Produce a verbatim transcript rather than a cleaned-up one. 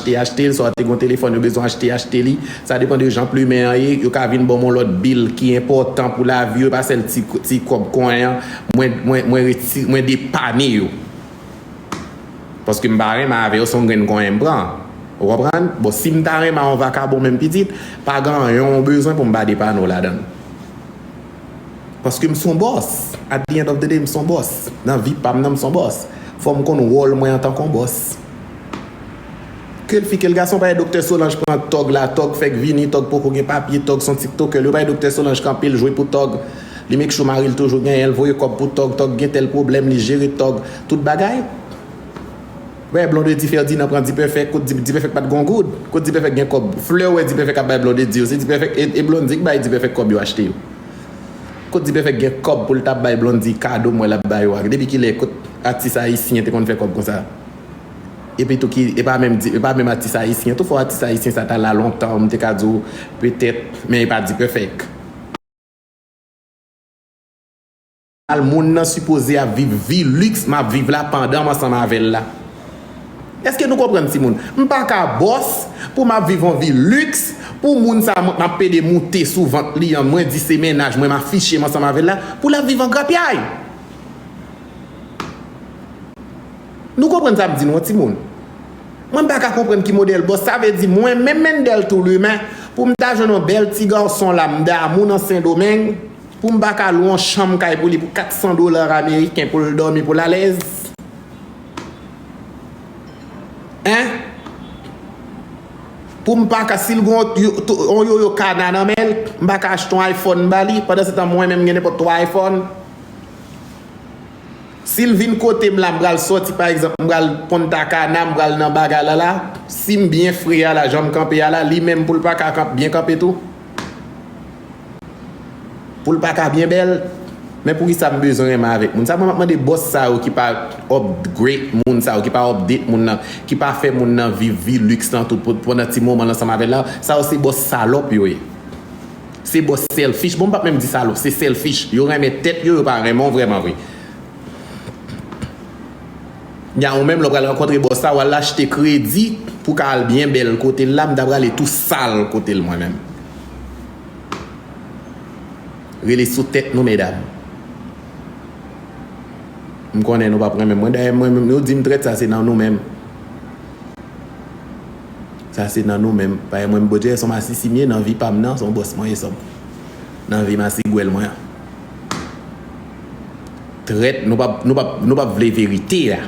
achte, achte l, sa w te gen yon telefòn, yo bezwen achte, achte li. Sa depann de jan plimen an ye, yo ka vin ban m yon lòt bil ki enpòtan pou lavi yo, e pa sèl ti, ti kòb konyen an. Mwen, mwen, mwen, reti, mwen depane yo. Paske m pa renmen avè yo, se yon grenn konyen m pran. Ou konprann? Bon, si m ta renmen a yon vakabon menm pitit, pa gen anyen w bezwen pou m pa depane w ladan l. Paske m se yon bòs. At the end of the day, m se yon bòs. Nan vi pa m nan, m se yon bòs. Fò m konn wòl mwen antanke yon bòs. Ke l fi, ke l gason, pa gen Doktè Solanj pran tòg la, tòg fèk vini, tòg poko gen papye, tòg se yon tiktoker, yo pa gen Doktè Solanj kanpe l jwe pou tòg. Li make sure mari l toujou genyen, l voye kòb pou tòg, tòg gen tèl pwoblèm, li jere tòg, tout bagay. Wè, Blondedy Ferdinand pran Dipèfèk, kot Di-, Dipèfèk pa t gon goud. Kot Dipèfèk gen kòb? Flè wè Dipèfèk ap bay Blondedy yo, se Dipèfèk e, e Blondy k bay Dipèfèk kòb yo achte yo. Kot Dipèfèk gen kòb pou l t ap bay Blondy kado m wè l ap bay yo a? Depi kilè kot atis ayisyen te konn fè kòb konsa? Epi tou ki, e pa menm di, e pa menm atis ayisyen tou, fò atis ayisyen sa ta la lontan, m te ka di w petèt, men e pa Dipèfèk. Al moun nan sipoze ap viv vi liks m ap viv la pandan m ansanm avè l la. Èske nou konprann, timoun? M pa ka bòs pou m ap viv yon vi liks pou moun sa m ap pede moute sou vant li an, mwen di se mennaj mwen, m afiche m ansanm avè l la, pou l ap viv an grapyay. Nou konprann sa m di nou an, timoun? Mwen m pa ka konprann ki modèl bòs. Sa vle di mwen menm Mendel Toulimen, pou m ta jwenn yon bèl ti gason la, m damou nan Sendomeng, pou m pa ka lwe yon chanm kay pou li pou kat san dola ameriken pou l dòmi pou l alèz? Hein? Pou m pa ka, si l gen yon yo, to-, yon yoyo kana nan men l, m pa ka achte yon iPhone ba li, pandan se tan mwen menm m gen nenpòt twa iPhone. Si l vin kote m la, m pral sòti, pa egzanp, m pral Punta Cana, m pral nan bagay la la, si m byen fre a la, jan m kanpe a la, li menm pou l pa ka kanp-, byen kanpe tou? Pou l pa ka byen bèl? Men poukisa m bezwen renmen avèk moun sa? Mwen m ap mande bòs sa yo ki pa upgrade moun sa yo, ki pa update moun nan, ki pa fè moun nan viv vi liks lan tout pou, pandan ti moman l ansanm avè l la, sa yo se bòs salòp yo ye. Se bòs selfish. Bon, m p ap menm di salòp, se selfish. Yo renmen tèt yo, yo pa renmen w vrèman vre. Nya ou menm, lè w pral rankontre bòs sa, w al achte kredi pou ka al byen bèl kote l la, m ta prale tou sal kote l mwen menm. Rele sou tèt nou, medam. M konnen nou p ap renmen mwen. Dayè, mwen menm, nou di m trèt, sa se nan nou menm. Sa se nan nou menm. Paske mwen, Bondye, se yon masisi m ye nan vi pa m nan, se yon bòs mwen ye, sòm. Nan vi masigwèl mwen an. Trèt, nou p ap, nou p ap, nou p ap vle verite a.